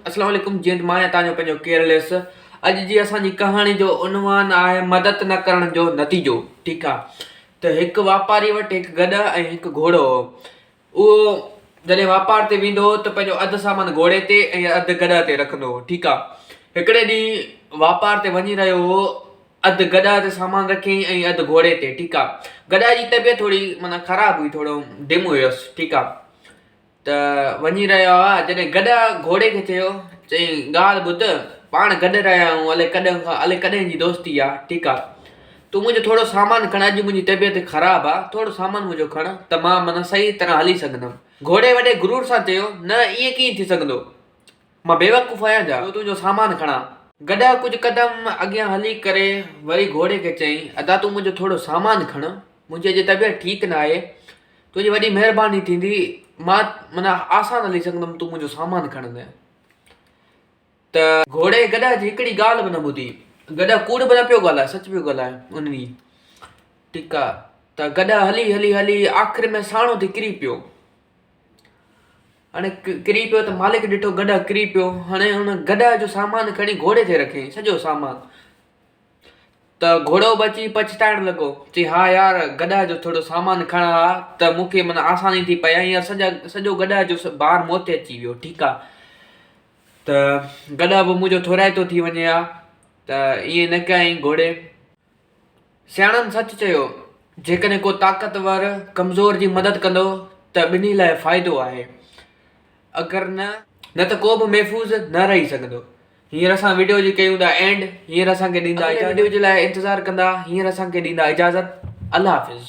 اسلام عليڪم جيئن ته مان آهيان توهان جو پنهنجو ڪيئرليس اڄ جي اسان جي ڪهاڻي جو عنوان آهي مدد نه ڪرڻ جو نتيجو ٺيڪ آ ته هڪ واپاري وٽ هڪ گڏهه ۽ هڪ گهوڙو هو اهو جڏهن واپار تي ويندو هو ته پنهنجو اڌ سامان گهوڙي تي ۽ اڌ گڏهه تي رکندو هو ٺيڪ آ هڪڙي ڏينهن واپار تي وڃي رهيو هو اڌ گڏهه تي سامان رکيائين ۽ اڌ گهوڙي تي ٺيڪ آ گڏهه جي طبيعت ٿوري معنيٰ خراب هئي ٿورو ڊم هيس ٺيڪ آ ته وڃي رهيا هئا، جڏهن گڏهه گهوڙي کي چيو، چيائين، ڳالهه ٻڌ، پاڻ گڏ رهيا آهيون، الائي ڪڏهن کان، الائي ڪڏهن جي دوستي آ، ٺيڪ آ، تون منهنجو ٿورو سامان کڻ، اڄ منهنجي طبيعت خراب آ، ٿورو سامان منهنجو کڻ ته مان معنيٰ صحيح طرح هلي سگهندم. گهوڙي وڏي غرور سان چيو، نه، ائين ڪيئن ٿي سگهندو؟ مان بيوقوف آهيان ڇا، جو تنهنجو سامان کڻان؟ گڏهه ڪجهه قدم اڳيان هلي ڪري وري گهوڙي کي چيائين، ادا تون منهنجو ٿورو سامان کڻ، منهنجي اڄ طبيعت ٺيڪ ناهي، تنهنجي وڏي مهرباني ٿيندي، مان معنيٰ آسان هلي سگهندم تون منهنجو سامان کڻندين ته. گهوڙي گڏهه جي هڪڙي ڳالهه به نه ٻڌي. گڏهه ڪوڙ به نه پيو ڳالهائي، سچ پيو ڳالهائي ان ڏينهن. ٺيڪ آ ته گڏهه هلي هلي هلي آخر ۾ ساڻو ٿي ڪري پيو. هاڻي ڪري پيو ته مالڪ ڏٺو گڏهه ڪري پيو. هاڻي ان گڏهه جو سامان کڻي گهوڙي تي رکيائين سڄو سامان. ته گهوڙو به اچي پڇتائڻ لڳو، چي ها يار گڏهه جو ٿورو سامان کڻان ها ته مون کي معنيٰ آساني ٿي پئي ها هينئر سڄا سڄو گڏهه جو بار مون تي اچي ويو ٺيڪ آ ته گڏهه به منهنجو ٿورائتو ٿي وڃي ها ته ائين نه ڪيائين گهوڙي. سياڻن سچ چيو، جيڪڏهن ڪو طاقتور ڪمزور جي مدد ڪندو ته ٻنهي لاء فائدو آهي، اگر نه. نه ته ڪو به محفوظ نه رهي سگهندو. هينئر اسان وڊيو جي ڪيون ٿا اينڊ هينئر اسان کي ڏيندا اجازت. اڳلي وڊيو جي لاء انتظار ڪندا هينئر اسان کي ڏيندا اجازت الله حافظ.